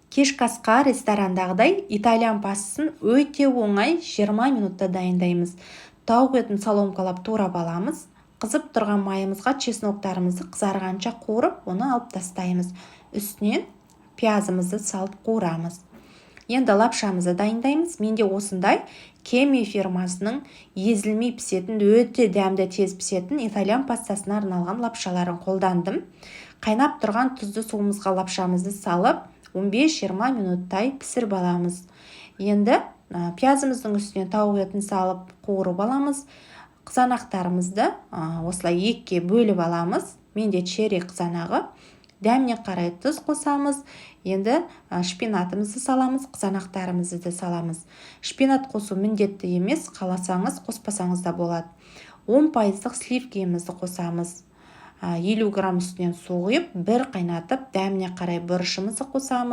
Кешкі асқа ресторандағыдай итальян пастасын өте оңай, 20 минутта дайындаймыз. Тауық етін соломкалап турап аламыз. Қызып тұрған майымызға чесноктарымызды қызарғанша қуырып, оны алып тастаймыз. Үстінен пиязымызды салып қуырамыз. Енді лапшамызды дайындаймыз. Менде осындай Кеми фирмасының езілмей пісетін, өте дәмді, тез пісетін итальян пастасына арналған лапшаларын қолдандым. Қайнап тұрған тұзды суымызға лапшамызды салып, 15-20 минуттай пісіріп аламыз. Енді пиязымыздың үстіне тауық етін салып, қуырып аламыз. Қызанақтарымызды осылай екіге бөліп аламыз. Менде черри қызанағы. Дәміне қарай тұз қосамыз. Енді шпинатымызды саламыз, қызанақтарымызды да саламыз. Шпинат қосу міндетті емес, қаласаңыз, қоспасаңыз да болады. 10 пайыздық сливкимізді қосамыз. 50 грамм. Үстінен су құйып, бір қайнатып, дәміне қарай бұрышымызды қосамыз.